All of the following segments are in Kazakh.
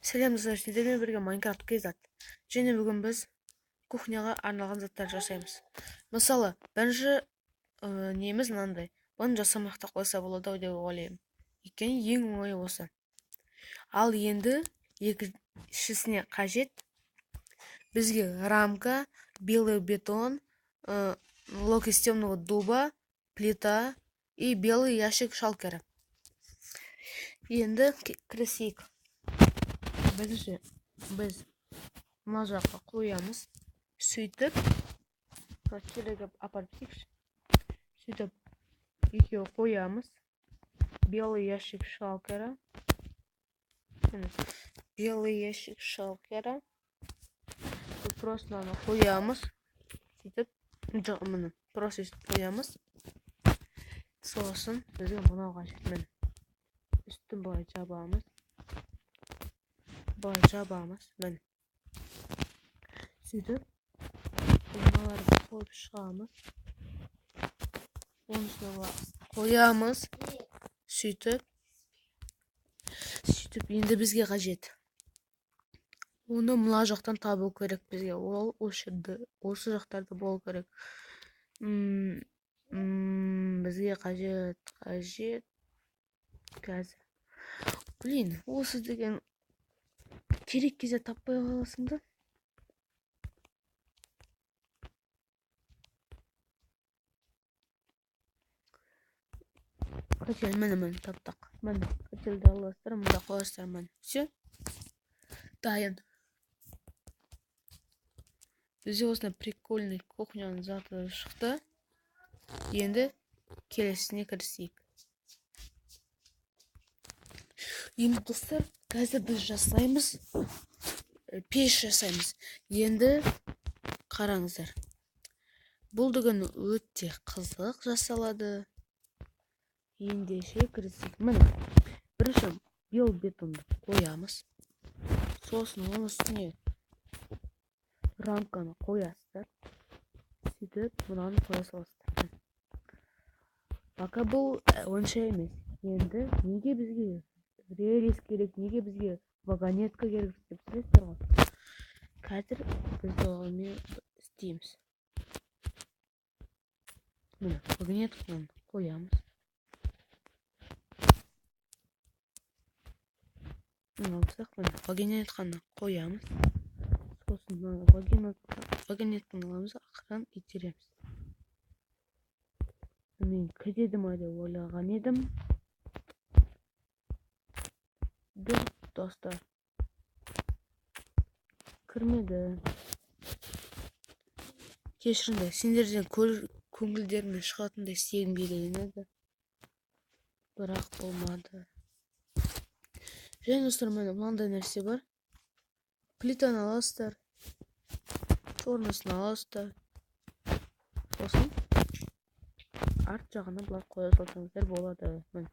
Сәлем достар, сіздермен бірге Майнкрафт KZ. Және бүгін біз кухняға арналған заттар жасаймыз. Мысалы, бірінші неміз мынандай. Бұны жасамай ақ қойса болады деп ойлаймын. Өйткені ең оңайы осы. Ал енді екіншісіне қажет бізге рамка, белый бетон, блок из темного дуба, плита и белый ящик шалкера. Енді кірісейік. Бірінші біз мына жаққа қоямыз. Сөйтіп, керек апарып істейікші. Сөйтіп, екеуі қоямыз. Белый ящик шалкера. Белый ящик шалкера. Просто мынаны қоямыз. Сөйтіп, жоқ, міне, просто өйстіп қоямыз. Сосын бізге мынау қажет, міне. Үстін былай жабамыз. Былай жабамыз, міне. Сөйтіп, мыналарды қойып шығамыз. Оның үстіне былай қоямыз. Сөйтіп, енді бізге қажет. Оны мына жақтан табу керек бізге. Ол осы жерде, осы жақтарда болу керек. Бізге қажет қазір. Блин, осы деген керек кезде таппай қаласың да. Котел, міне, міне, таптық. Міне, котелді аласыздар, мында қоясыздар, міне. Все. Дайын. Бізде осындай прикольный кухняның заты шықты. Енді келесісіне кірісейік. Енді достар, қазір біз жасаймыз, пеш жасаймыз. Енді қараңыздар. Бұл деген өте қызық жасалады. Ендеше кірісейік. Міне, бірінші бел бетонды қоямыз. Сосын оның үстіне рамканы қоясыздар. Сөйтіп мынаны қоя саласыздар. Пока бұл онша емес. Енді неге бізге рельс керек, неге бізге вагонетка керек деп сұрайсыздар ғой. Қазір біз онымен істейміз. Міне, вагонетканы қоямыз. Алсақ, міне, вагонетканы қоямыз. Сосын мына вагонетканы аламыз, ақырын итереміз. Мен кетеді ма деп ойлаған едім. Жоқ, достар. Кірмеді. Кешіріңдер, сендерден көңілдеріңнен шығатындай істегім келген еді. Бірақ болмады. Және достар, міне мынандай нәрсе бар. Плитаны аласыздар, чернысын аласыздар. Сосын арт жағына былай қоя салсаңыздар болады. Міне.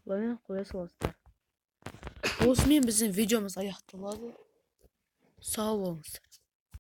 Былай қоя саласыздар. Осымен біздің видеомыз аяқталады. Сау болыңыздар.